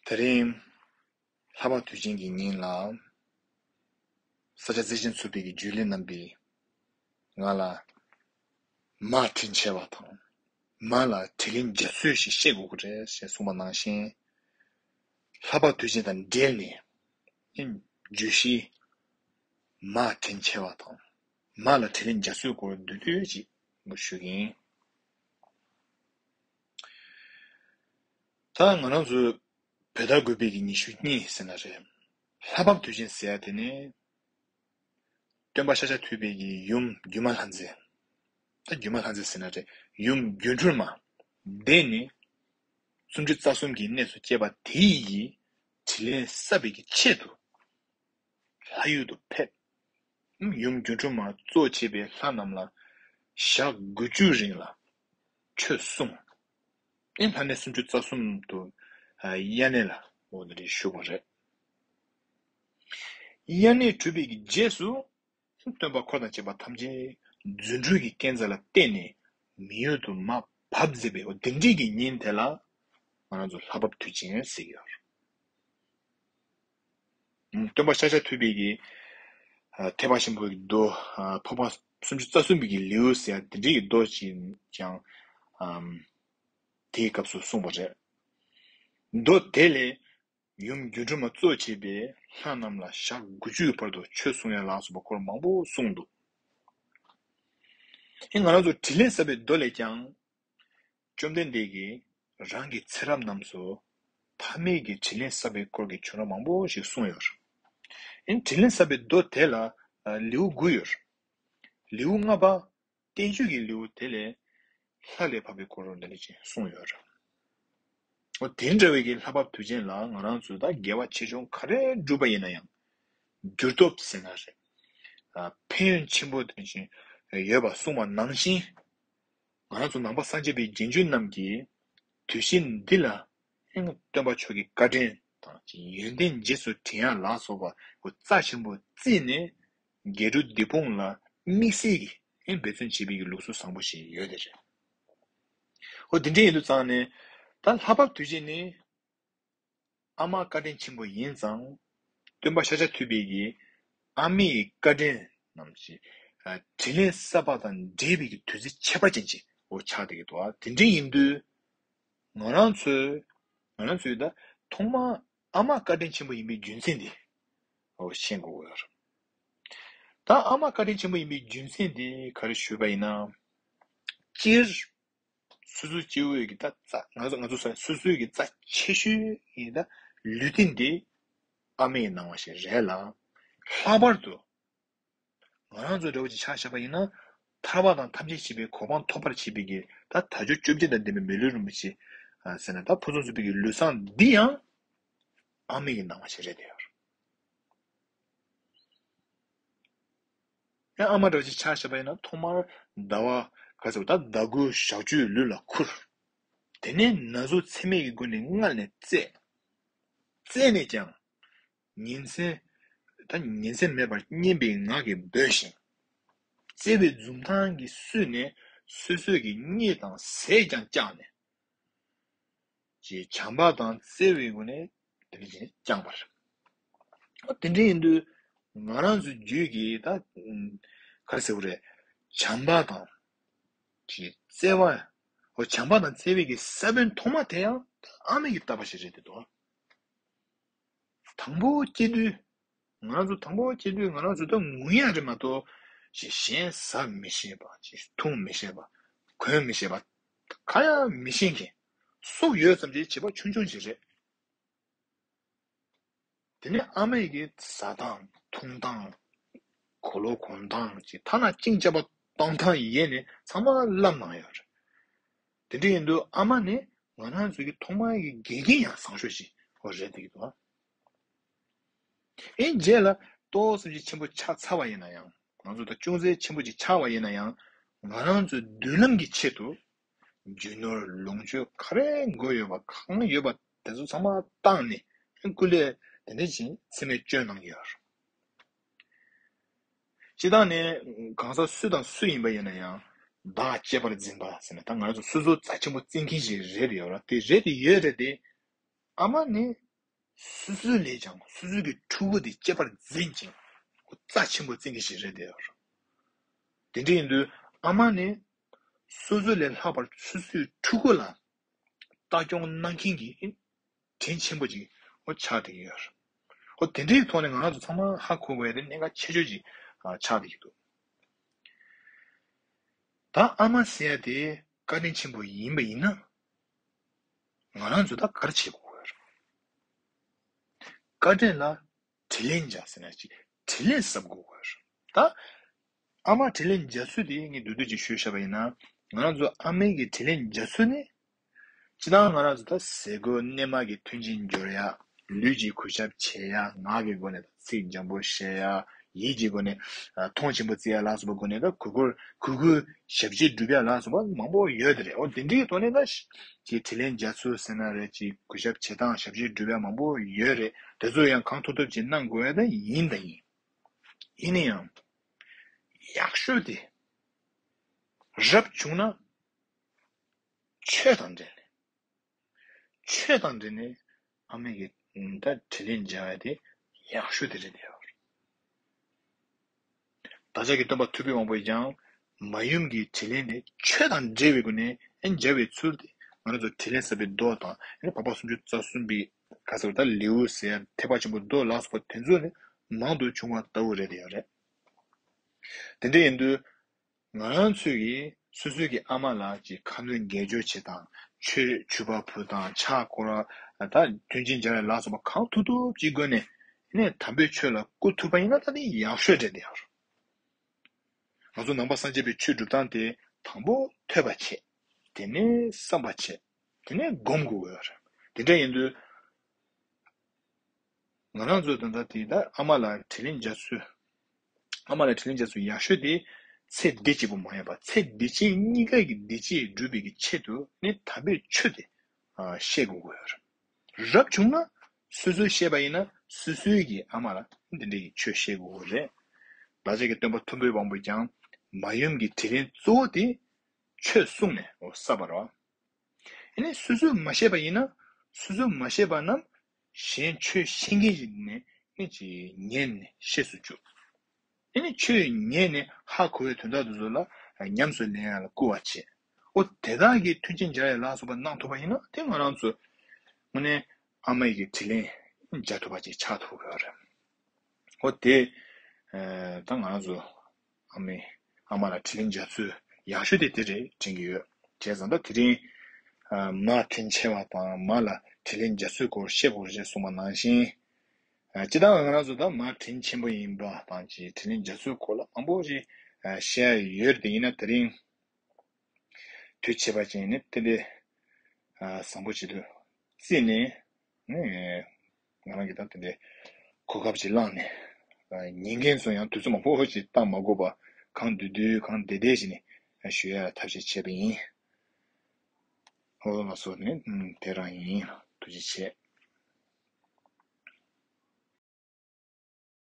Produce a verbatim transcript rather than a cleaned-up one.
དེ་རིང་ལྷག་པ་དུས་ཆེན་གྱི་ཉིན་ལ། ས་སྐྱ་རྩེ་ཆེན་ཚོགས་པའི་གི་རྒྱུན་ལས་རྣམ་པས་ང་ལ་མ་དྲིན་ཆེ་བ་དང་། མ་ལ་དྲིན་ལན་འཇལ་སྲོལ་ཞིག་བཤད་དགོས་ཀྱི་རེད་ཞེས་གསུངས་པ་ནང་བཞིན། ལྷག་པ་དུས་ཆེན་དང་འབྲེལ་ནས་བརྗོད་གཞི་མ་དྲིན་ཆེ་བ་དང་། མ་ལ་དྲིན་ལན་འཇལ་སྲོལ་སྐོར་མདོར་བསྡུས་ཅིག་ཞུ་གི་ཡིན། ད་ང་རང་ཚོའི་བོད་ཟླ་དགུ་པའི་གི་ཉི་ཤུ་གཉིས་ཟེར་ན་རེད། ལྷ་བབས་དུས་ཆེན་ཟེར་ཡ་དེ་ནི། སྟོན་པ་ཤཱཀྱ་ཐུབ་པའི་གི་ཡུམ་སྒྱུ་མ་ལྷ་མཛེས། ད་སྒྱུ་མ་ལྷ་མཛེས་ཟེར་ན་རེད། ཡུམ་སྒྱུ་འཕྲུལ་མ། དེ་ནི། སུམ་ཅུ་རྩ་གསུམ་གྱི་གནས་སུ་སྐྱེས་པ་དེ་ཡི་དྲིན་ལན་བསབ་པའི་གི་ཆེད་དུ། ལྷ་ཡུལ་དུ་ཕེབས། ཡུམ་སྒྱུ་འཕྲུལ་མ་གཙོ་བྱས་པའི་ལྷ་རྣམས་ལ་ཞག་དགུ་བཅུའི་རིང་ལ་ཆོས་གསུངས། ཨེ་ལྷ་གནས་སུམ་ཅུ་རྩ་གསུམ་དུ་དབྱར་གནས་ལ་འོ་ན་རེ་བཞུགས་པ་རེད། དབྱར་གནས་གྲུབ་པའི་གི་རྗེས་སུ་སྟོན་པ་འཁོར་དང་བཅས་པ་ཐམས་ཅད་རྫུ་འཕྲུལ་གྱི་སྐས་འཛེག་ལ་བརྟེན་ནས་མི་ཡུལ་དུ་མར་བབས་མཛད་པའི་འོ་དེ་འདྲའི་གི་ཉིན་དེ་ལ་ང་རང་ཚོ་ལྷ་བབས་དུས་ཆེན་ཟེར་གྱི་ཡོད་རེད། སྟོན་པ་ཤཱཀྱ་ཐུབ་པའི་གི་ཐེག་པ་ཆེན་པོའི་མདོ་འཕགས་པ་སུམ་ཅུ་རྩ་གསུམ་པའི་གི་ལེའུ་ཟེར་ཡ་དེ་འདྲའི་གི་མདོ་ཅིག་ཀྱང་དེའི་སྐབས་སུ་གསུངས་པ་རེད། མདོ་དེ་ལས་ཡུམ་སྒྱུ་འཕྲུལ་མ་གཙོ་བྱས་པའི་ལྷ་རྣམས་ལ་ཞག་དགུ་བཅུའི་བར་དུ་ཆོས་གསུང་ཡ་ལ་སོགས་པ་སྐོར་མང་པོ་གསུངས་འདུག་ཨེ་ང་རང་ཚོ་དྲིན་ལན་བསབ་པའི་མདོ་ལས་ཀྱང་། བཅོམ་ལྡན་འདས་ཀྱིས་རང་གི་ཚེ་རབས་རྣམས་སུ་ཕ་མེས་ཀྱི་དྲིན་ལན་བསབ་པའི་སྐོར་གྱི་བྱུང་རབས་མང་པོ་ཞིག་གསུངས་ཡོད། ཨེ་དྲིན་ལན་བསབ་པའི་མདོ་དེ་ལ་ལེའུ་དགུ་ཡོད། ལེའུ་ལྔ་པ་བསྟན་བཅོས་ཀྱི་ལེའུ་དེ་ལས་ལྷ་ལས་བབས་པའི་སྐོར་འདི་འདྲ་ཅིག་གསུངས་ཡོད། འོ་དེ་འདྲ་བའི་གི་ལྷ་བབས་དུས་ཆེན་ལ་ང་རང་ཚོས་ད་དགེ་བ་ཆེ་ཆུང་ག་རེ་བསྒྲུབས་པ་ཡིན་ན་ཡང་འགྱུར་ལྡོག་ཟེར་ན་རེད། ཕན་ཡོན་ཆེན་པོ་དེ་བཞིན་ཡོད་པ་གསུངས་པ་ནང་བཞིན། ང་རང་ཚོ་ནང་པ་སངས་རྒྱས་པའི་རྗེས་འཇུག་རྣམས་ཀྱིས་དུས་ཆེན་འདི་ལ་སྟོན་པ་མཆོག་གི་བཀའ་དྲིན་དང་ཡོན་ཏན་རྗེས་སུ་དྲན་ཡ་ལ་སོགས་པ་རྩ་ཆེན་པོ་བརྩིས་ནས་དགེ་ཕྲུག་འདུས་སྤུངས་ལ་དམིགས་བསལ་གྱི་འབད་བརྩོན་བྱེད་པའི་ལུགས་སྲོལ་བཟང་པོ་ཞིག་ཡོད་དེ་རེད། འོ་དེ་འདྲ་ཡིན་དུས་ཙང་ནས་ད་ལྷ་བབས་དུས་ཆེན་ནི། ཨ་མ་བཀའ་དྲིན་ཆེན་པོ་ཡིན་ཙང་། སྟོན་པ་ཤཱཀྱ་ཐུབ་པའི་གི་ཨ་མའི་བཀའ་དྲིན་རྣམས་ཀྱི་དྲིན་ལན་བསབ་པ་དང་འབྲེལ་བའི་གི་དུས་ཚིགས་ཁྱད་པར་ཅན་ཅིག་འོ་ཆགས་བསྡད་ཀྱི་འདུག་དེ་འདྲ་ཡིན་དུས། ང་རང་ཚོས་ང་རང་ཚོས་ད་ཐོག་མར་ཨ་མ་བཀའ་དྲིན་ཆེན་པོ་ཡིན་པའི་རྒྱུ་མཚན་དེ་འོ་ཤེས་དགོས་ཀྱི་ཡོད་རེད། ད་ཨ་མ་བཀའ་དྲིན་ཆེན་པོ་ཡིན་པའི་རྒྱུ་མཚན་དེ་ག་རེ་ཞུས་པ་ཡིན་ན། སྤྱིར། སོ་སོའི་སྐྱེ་བོའི་གི་ད་རྩ་ང་ཚོ་ང་ཚོ་ས་སོ་སོའི་གི་རྩ་ཆེ་ཤོས་ཡིན་ད་ལུས་རྟེན་འདི་ཨ་མའི་གནང་བ་ཞིག་རེད་ལ། ལྷག་པར་དུ་ང་རང་ཚོ་འདྲ་བོ་ཅིག་ཆ་བཞག་པ་ཡིན་ན་ཐར་པ་དང་ཐམས་ཅད་མཁྱེན་པའི་གོ་འཕང་ཐོབ་པར་བྱེད་པའི་གི་ད་དལ་འབྱོར་བཅོ་བརྒྱད་དང་ལྡན་པའི་མི་ལུས་རིན་པོ་ཆེ་ཟེར་ན་ད་ཕུན་སུམ་ཚོགས་པའི་གི་ལུས་བསྲང་འདི་ཡང་ཨ་མའི་གི་གནང་བ་ཞིག་རེད་དེ་ཡོད། ཡང་ཨ་མ་འདྲ་བ་ཅིག་ཆ་བཞག་པ་ཡིན་ན་ཐོག་མར་ཟླ་བ་ག་ཚོད་ད་ཟླ་དགུའི་ཞག་བཅུའི་ལུས་ལ་ཁུར། དེ་ནས་ན་ཟུག་ཚད་མེད་ཀྱི་སྒོ་ནས་མངལ་ནས་བཙས། བཙས་ནས་ཀྱང་ཉིན་མཚན་ད་ཉིན་མཚན་མེད་པར་སྙན་པའི་ངག་གིས་འབོད་ཅིང་། བཙས་པའི་འཛུམ་མདངས་ཀྱིས་བསུས་ནས་སོ་སོའི་གི་གཉིད་དང་ཟས་ཀྱང་བཅག་ནས། ཅེས་བྱམས་པ་དང་བརྩེ་བའི་སྒོ་ནས་དེ་འདྲ་བྱས་བསྐྱངས་པ་རེད། དེ་འདྲ་ཡིན་དུས་ང་རང་ཚོའི་རྒྱུད་ཀྱི་ད་ག་རེ་ཟེར་དགོས་རེད། བྱམས་པ་དང་ཅེས་བརྩེ་བ། འོ་བྱམས་པ་དང་བརྩེ་བའི་གི་ས་བོན་ཐོག་མ་དེ་ཡང་ཨ་མ་གིས་བཏབ་པ་ཞིག་རེད་དེ་འདུག་དང་པོ་སྐྱེ་དུས། ང་རང་ཚོ་དང་པོ་སྐྱེ་དུས་ང་རང་ཚོ་ད་ངུ་ཡ་རེད་མ་གཏོགས་ཞེས་གཞན་ཟ་མི་ཤེས་པ་ཞེས་འཐུང་མི་ཤེས་པ་གོན་མི་ཤེས་པ་ག་ཡང་མི་ཤེས་མཁན་སྲོག་ཡོད་ཙམ་གྱི་བྱིས་པ་ཆུང་ཆུང་ཞིག་རེད། དེ་ནས་ཨ་མ་ཡི་གི་ཟ་སྟངས་འཐུང་སྟངས་གོས་ལོག་གོན་སྟངས་ཀྱི་ཐ་ན་གཅིན་སྐྱག་པ་གཏོང་སྟངས་ཡས་ནས་ཚང་མ་བསླབ་གནང་ཡོད་རེད། དེ་འདྲ་ཡིན་དུས་ཨ་མ་ནི་ང་རང་ཚོ་གི་ཐོག་མ་གི་དགེ་རྒན་ཡང་བཟང་ཤོས་ཤིག་འོ་རེད་བསྡད་ཀྱི་འདུག་ཨ། ཨེ་རྗེས་ལ་ཏོག་ཙམ་ཅིག་ཆེན་པོ་ཆགས་ཚར་བ་ཡིན་ན་ཡང་ང་ཚོ་ད་ཅུང་ཟད་ཆེན་པོ་ཅིག་ཆགས་པ་ཡིན་ན་ཡང་ང་རང་ཚོའི་མདུན་ལམ་གྱི་ཆེད་དུ་རྒྱུ་ནོར་ལོངས་སྤྱོད་ག་རེ་དགོས་ཡོད་པ་གང་ཡོད་པ་དེ་ཚོ་ཚང་མ་བཏང་ནས་སྐུ་ལས་དེ་འདྲ་ཞིག་འཚེ་མེད་སྐྱོན་གནང་གི་ཡོད་རེད། སྤྱིར་བཏང་ནས་གང་ཟག་སུ་དང་སུ་ཡིན་པ་ཡིན་ན་ཡང་བདག་གཅེས་པར་འཛིན་པ་ཟེར་ན་ད་ང་རང་ཚོ་སོ་སོ་རྩ་ཆེན་པོ་བརྩི་མཁན་ཞིག་རེད་ཡོད་ར་དེ་རེད་དེ་ཡོད་རེད་དེ། ཨ་མ་ནི་ སོ་སོའི་ལས་ཀྱང་སོ་སོའི་གི་ཕྲུ་གུ་དེ་གཅེས་པར་འཛིན་ཅིང་རྩ་ཆེན་པོ་བརྩི་མཁན་ཞིག་རེད་དེ། དེ་འདྲ་ཡིན་དུས་ཨ་མ་ནི་སོ་སོ་ལས་ལྷག་པར་སོ་སོའི་ཕྲུ་གུ་ལ་ལྟ་སྐྱོང་གནང་མཁན་གྱི་དྲིན་ཆེན་པོ་ཅིག་ཨོ་ཆགས་བསྡད་ཀྱི་ཡོད་རེད། ཨོ་དེ་འདྲའི་ཐོག་ནས་ང་རང་ཚོ་ཚང་མ་ཧ་གོ་དགོས་ཡ་དེ་གནད་འགག་ཆེ་ཤོས་ཅིག་ཆགས་བསྡད་ཀྱི་འདུག་ད་ཨ་མ་ཟེར་ཡ་དེ་བཀའ་དྲིན་ཆེན་པོ་ཡིན་པ་ཡིན་ན། ང་རང་ཚོ་ད་ག་རེ་བྱེད་དགོས་ཀྱི་ཡོད་རེད། བཀའ་དྲིན་ལ་དྲིན་ལན་འཇལ་ཟེར་ན་ཅིག་དྲིན་ལན་གསབ་དགོས་ཀྱི་ཡོད་རེད། ད་ཨ་མ་དྲིན་ལན་འཇལ་ཚུལ་དེ་ངས་བསྡུས་བསྡུས་ཅིག་ཞུས་བཞག་པ་ཡིན་ན། ང་རང་ཚོ་ཨ་མའི་གི་དྲིན་ལན་འཇལ་ཚུལ་ནི། སྤྱིར་བཏང་ང་རང་ཚོ་ད་ཟས་གོས་གནས་མལ་གྱི་མཐུན་རྐྱེན་སྦྱོར་ཡ། ལུས་ཀྱི་གུས་ཞབས་བྱེད་ཡ། ངག་གི་སྒོ་ནས་ད་ཚིག་འཇམ་པོ་བཤད་ཡ། ཡིད་ཀྱི་སྒོ་ནས་ཨ་མཐོང་ཆེན་པོ་བརྩི་ཡ་ལ་སོགས་པ་སྒོ་ནས་ད་གུས་བཀུར་གུས་བཀུར་ཞབས་ཕྱི་སྒྲུབ་ཡ་ལ་སོགས་པ་མང་པོ་ཡོད་དེ་རེད། འོ་དེ་འདྲའི་ཐོག་ནས་ད་ཅིག་དྲིན་ལན་འཇལ་ཚུལ་ཟེར་ན་རེད། ཅིག་གུས་ཞབས་བྱེད་སྟངས་ཞབས་ཕྱི་སྒྲུབ་ཡ་མང་པོ་ཡོད་རེད། དེ་ཚོ་ཡང་གང་ཐུབ་ཐུབ་ཅིག་གནང་དགོས་ཡ་ད་ཡིན་ད་ཡིན། ཡིན་ན་ཡང་ཡག་ཤོས་དེ་རབ་བྱུང་ན། ཆོས་དང་འབྲེལ་ནས། ཆོས་དང་འབྲེལ་ནས་ཨ་མའི་གི་ད་དྲིན་ལན་འཇལ་ཡ་དེ་ཡག་ཤོས་དེ་རེད་དེ། བདག་ཅག་གི་སྟོན་པ་ཐུབ་པའི་དབང་པོས་ཀྱང་མ་ཡུམ་གྱི་དྲིན་ལན་དེ་ཆོས་དང་འབྲེལ་བའི་སྒོ་ནས་ཨེ་འཇལ་བའི་ཚུལ་དེ། ང་རང་ཚོ་དྲིན་ལན་གསབ་པའི་མདོ་དང་ཨེ་བར་པ་སུམ་ཅུ་རྩ་གསུམ་པའི་ག་ཟེར་བ་ད་ལེའུ་ཟེར་ཐེག་པ་ཆེན་པོའི་མདོ་ལ་སོགས་པ་དེ་ཚོ་ནི་མང་དུ་བྱུང་བ་ལྟ་བུ་རེད་དེ་ཡོད་རེད། དེ་འདྲ་ཡིན་དུས། ང་རང་ཚོས་ཀྱིས་སོ་སོའི་གི་ཨ་མ་ལ་ཅིག་ཁ་འདོན་དགེ་སྦྱོར་བྱེད་སྟངས། ཆོས་ཕྱུ་པ་ཕུལ་སྟངས། ཕྱག་སྐོར་བ། ད་མཐུན་རྐྱེན་སྦྱར་ཡ་ལ་སོགས་པ་གང་ཐུབ་ཐུབ་ཅིག་སྒོ་ནས་ནས་དམ་པའི་ཆོས་ལ་བཀུར་ཐུབ་པ་ཡིན་ན་ད་དེ་ཡག་ཤོས་རེད་དེ་ཡོད། ང་ཚོ་ནང་པ་སངས་རྒྱས་པའི་ཆོས་སྒྲུབ་སྟངས་དེ་དང་པོ་ཐོས་པ་བྱེད། དེ་ནས་བསམ་པ་བྱེད། དེ་ནས་སྒོམ་དགོས་ཀྱི་ཡོད་རེད། དེ་འདྲ་ཡིན་དུས། ང་རང་ཚོས་ད་ལྟ་དེ་ད་ཨ་མ་ལ་དྲིན་ལན་འཇལ་ཚུལ། ཨ་མ་ལ་དྲིན་ལན་འཇལ་ཚུལ་ཡག་ཤོས་དེ་ཚེ་འདི་གཅིག་པུ་མ་ཡིན་པ་ཚེ་འདི་ཕྱི་གཉིས་ཀ་གི་བདེ་སྐྱིད་སྒྲུབ་པའི་གི་ཆེད་དུ་ནི་དམ་པའི་ཆོས་དེ་ཨ་བཤད་དགོས་ཀྱི་ཡོད་རེད། རབ་བྱུང་ན་སོ་སོས་བཤད་པ་ཡིན་ན་སོ་སོའི་གི་ཨ་མ་ལ་འདི་འདྲའི་གི་ཆོས་བཤད་དགོས་ཀྱི་རེད། བདག་ཅག་གི་སྟོན་པ་ཐུབ་པའི་དབང་པོས་ཀྱང་མ་ཡུམ་གྱི་དྲིན་ལན་གཙོ་བོ་དེ་ཆོས་གསུངས་ནས་འོ་བསགས་པ་རེད། ཨ་ནི་སོ་སོས་མ་བཤད་པ་ཡིན་ན་སོ་སོས་མ་བཤད་པ་རྣམས་གཞན་ཆོས་ཤེས་མཁན་ཞིག་ནས་ནི་ཅིག་ཉན་ནས་ཤེས་སུ་བཅུག་ཨ་ནི་ཆོས་ཉན་ནས་ཧ་གོ་བའི་དོན་དག་དེ་ཚོ་ལ་ཉམས་སུ་ལེན་ཡ་ལ་སྐུལ་བ་བྱེད། ཨོ་དེ་དག་གི་མཐུན་རྐྱེན་སྦྱར་ཡ་ལ་སོགས་པ་གནང་ཐུབ་པ་ཡིན་ན་དེ་ང་རང་ཚོ་དངོས་གནས་ཨ་མ་ཡི་གི་དྲིན་ལན་འཇལ་ཐུབ་པ་ཅིག་ཆགས་ཐུབ་ཀྱི་ཡོད་རེད། ཨོ་དེ་ད་ང་རང་ཚོ་ཨ་མའི་ཨ་མ་ལ་དྲིན་ལན་འཇལ་ཚུལ་ཡག་ཤོས་དེ་དེ་རེད་དྲན་གྱི་ཡོད། བྱས་ཙང་ད་དེ་རིང་མ་དྲིན་ཆེ་བ་དང་མ་ལ་དྲིན་ལན་འཇལ་ཚུལ་སྐོར་བཤད་དགོས་རེད་ཅེས་གསུངས་པ་ནང་བཞིན། སྤྱིར་བཏང་ང་རང་ཚོ་ད་མ་དྲིན་ཆེན་པོ་ཡིན་པ་དང་ཅིག་དྲིན་ལན་འཇལ་ཚུལ་སྐོར་ལ་མང་པོ་ཞིག་བཤད་ཡོད་རེད། དེ་ཡིན་ན་དེ་རིང་དུས་ཆེ་བ་ཅན་ནི་དེ་འདྲའི་བཟང་པོ་ཅིག་ཏུ་བརྩིས་ནས་ནི་ང་རང་གིས་ད་དེ་འདྲའི་གོ་སྐབས་ཅིག་བླངས་ནས་ཉན་མཁན་ཚོ་ཡང་དུས་ཚོད་མང་པོ་ཞིག་བཏང་མ་དགོས་པ་གང་བསྡུས་བསྡུས་གང་བདེ་བདེ་ཞིག་ནས་ཞུ་ཡ་ཐབས་ཤེས་བྱས་པ་ཡིན། ཨོ་ལགས་སོ་ནི་དེ་རང་ཡིན། ཐུགས་རྗེ་ཆེ།